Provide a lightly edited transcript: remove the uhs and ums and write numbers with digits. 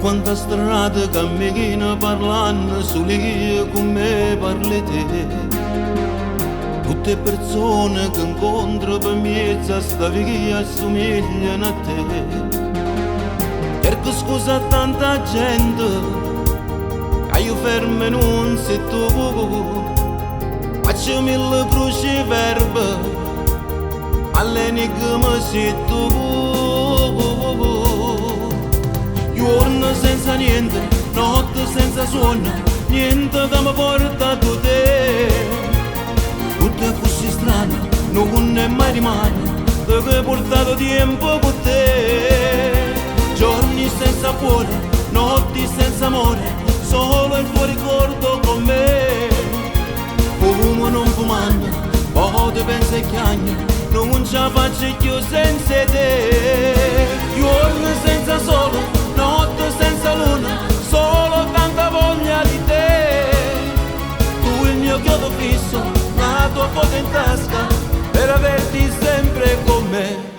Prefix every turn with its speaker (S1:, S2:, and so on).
S1: Quanta strada cammino parlando solo io con me parli te. Tutte persone che incontro per mezzo sta via assomigliano a te. Cerco scusa a tanta gente che io fermo non sei tu. Faccio mille croci verbe, all'enigma sei tu. Giorno senza niente, notte senza suono, niente che mi porta a te. Tutto è così strano, non è mai rimane, che ho portato tempo con te. Giorni senza cuore, notti senza amore, solo il tuo ricordo con me. Fumo non fumando, poi ti penso e chiagno, non ce la faccio più senza te. Giorni senza sole, notte senza luna, solo tanta voglia di te. Tu il mio chiodo fisso, la tua foto in tasca, per averti sempre con me.